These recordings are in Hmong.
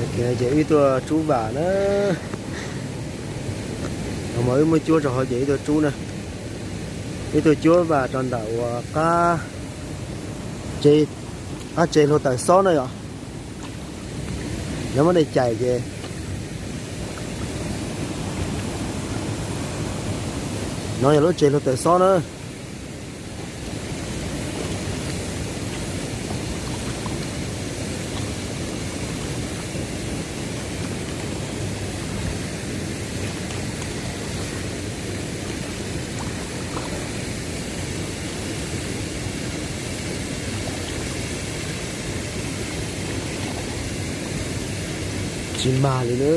Ces wb tuaj tsub vam na. Os, mas wb muab cuab rau hauv ces wb tuaj tsub na. Wb tuaj cuab vam rau ntawm uas qab tsev, qab tsev hluav taws xob na yom. Lawv muab dej cais ces no yog lub tsev hluav taws xob na. Tsis mag li na.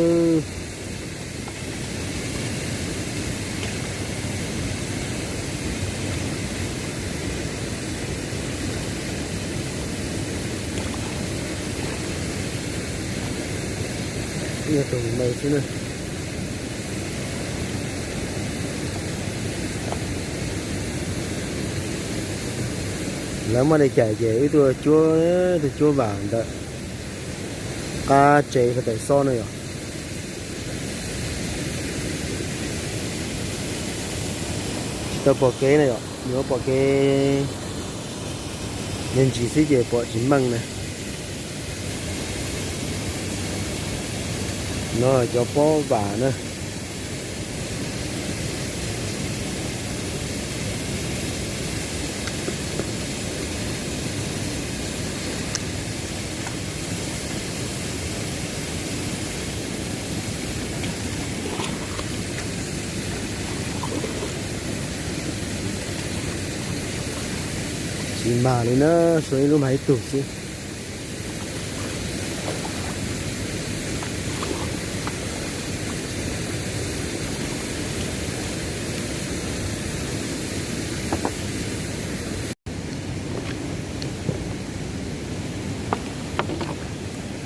Ib tug ntawd xwb na. Lawv muab dej cais ces wb tuaj cuab, tuaj cuab vam ntawm qab tsev hluav taws xob na yom. Tsis tau pom kev na yom, yuav pom kev me ntsis xwb ces pom tsis meej na. No cov pob vam na. Tsis mag li na, suav ib lub mag ib tug xwb.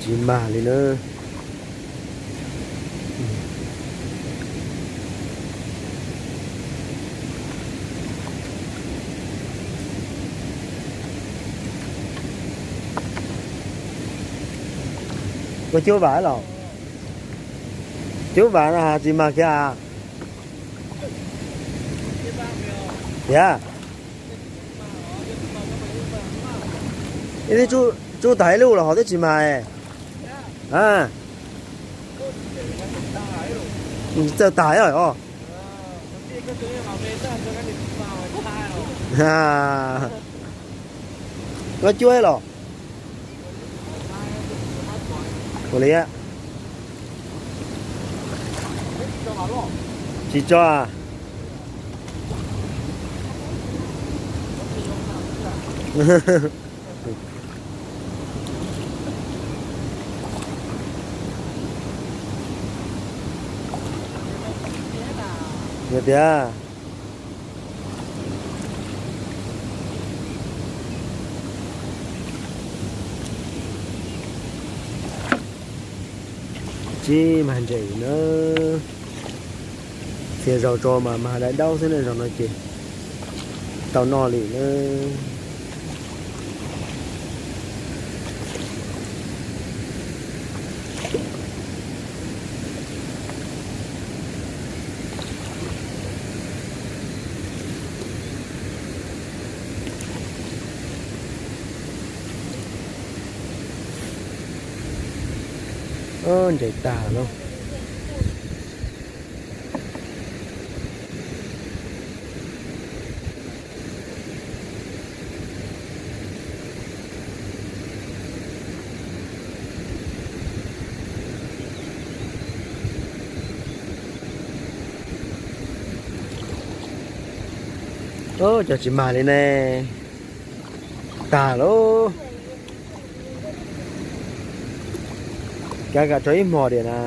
Tsis mag li na. Koj cuab vam los? Cuab vam no tsis mag kiag a? Tiag. Ib tug tsub tag ib lub los ho twb tsis mag. Txawj tag os. Koj cuab los? Ua li, tsis tso. Yog tiag. Tsis mag ntses na. Txhia zaus tso mas mag daim daub xwb ne, zaum no ces tau noj li na. Ntses tag lauj. Cov tsis mag li ne. Tag lauj. Kav kam tso ib hmos diam na.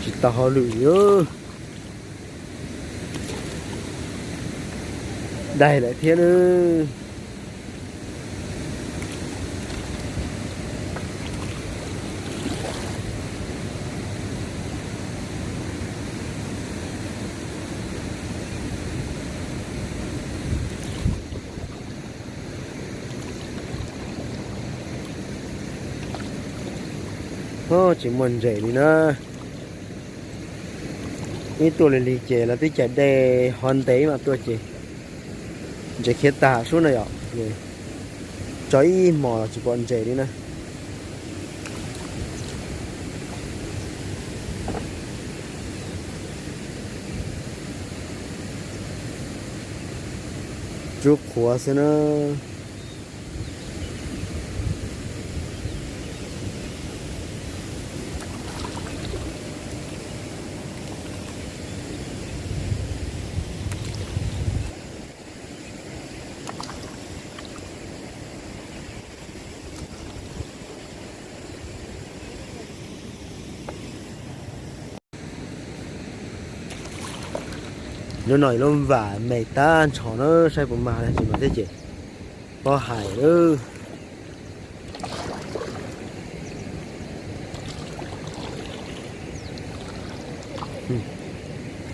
Tsis tau hauj lwm li. Daig lawm thiab nawb. Tsis muaj ntses li na. Ib tuaj li li ces los twb cais dej ho ntev mas tuaj ces ntses khiav tag sub na yom. Tso ib hmos los tsis pom ntses li na. Tsub qhuav xwb na. Lub no lub vam me tag nrho na, saib puas mag tsis mag thiab ces pob hais lawm.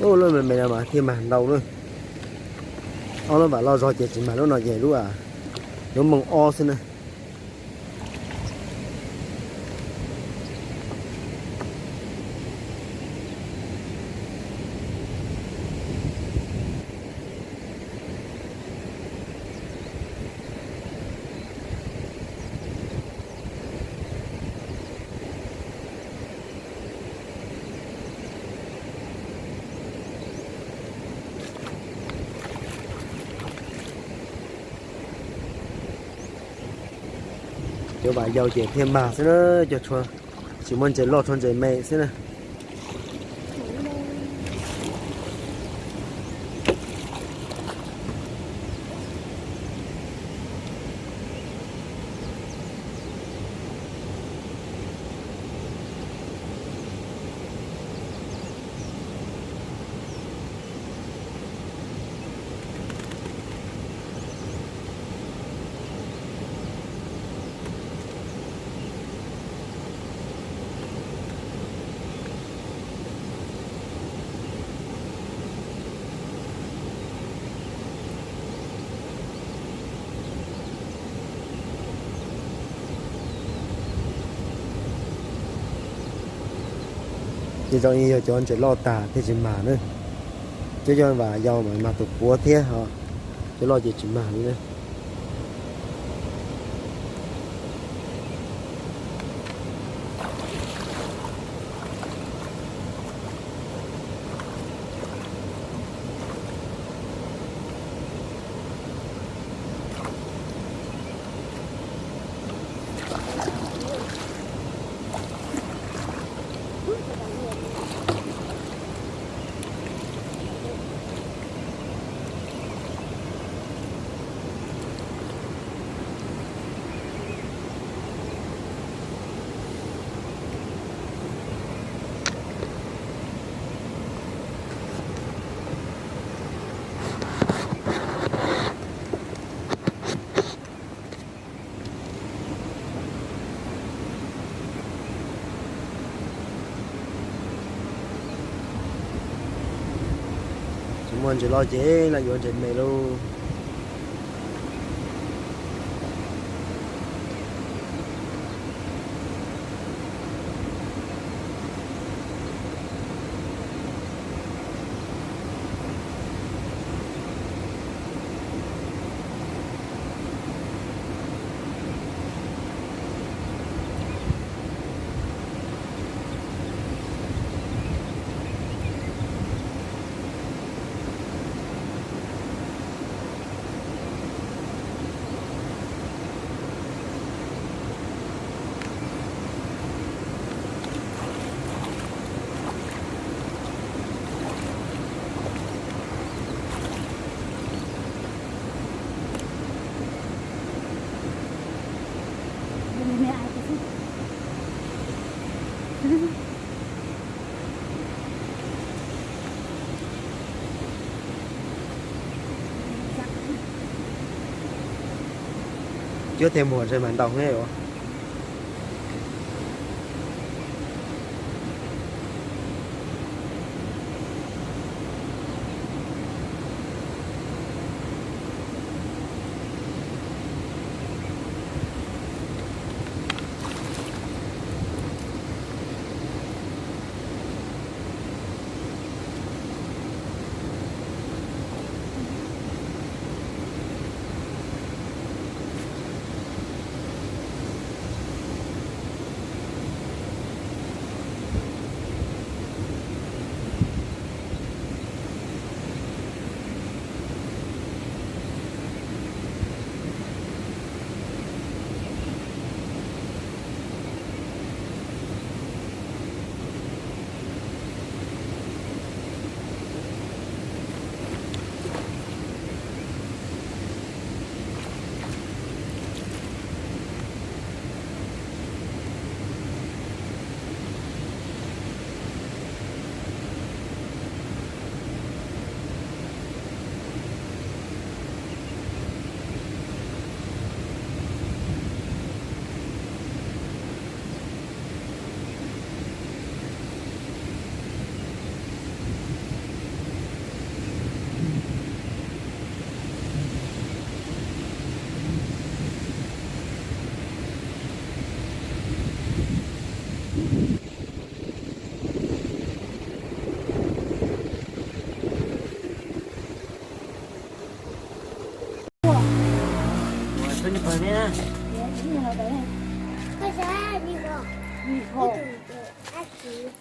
Lub me me no mas thiaj mag ntau na. Ob lub vam loj zog ces tsis mag lub no ces lub, lub moos ob xwb na. Cov vam yau ces thiaj mag xwb na, cov tsis muaj ntses loj, tshuav ntses me xwb na. Ces zoo li yog cov ntses loj tag thiaj tsis mag na. Cov, cov vam yau mas mag tus puav thiab, cov loj ces tsis mag li na. Tsis muaj ntses loj ces los yuav ntses me lauj. Cuab thiaj muag ntshe mas ntau heev os.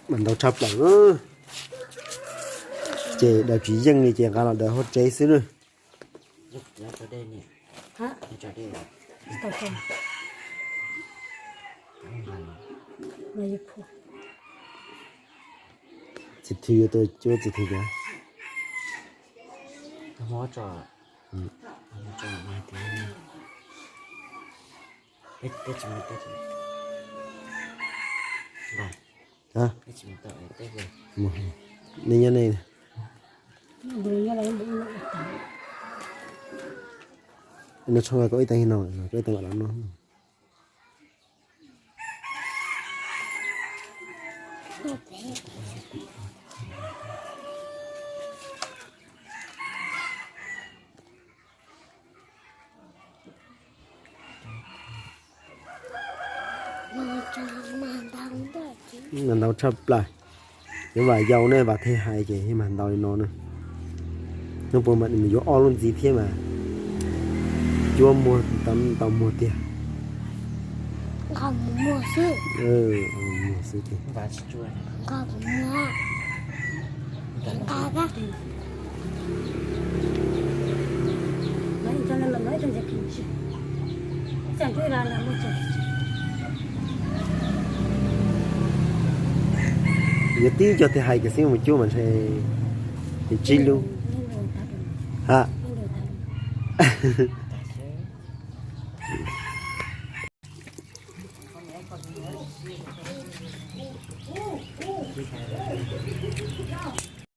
Mas ntau tshaj plaws. Ces daws tsis yeej li ces nqa los daws hauv tsev xwb na. Txiv Thw yuav tau cuab Txiv Thw tias. Nej nyob nej. No tshooj koj ib teev no, koj ib teev mam los no. Mas ntau tshaj plaws. Cov vas yau ne, vas thej hais ces mas ntau li no na. Hnub puas mas yuav ob lub ntxiv thiab mas cuab muag tau muag tiag. Muag xwb tiag. Yuav tib co thej hais kiag xwb mus cuab mas ntshe tsib lub. Ha.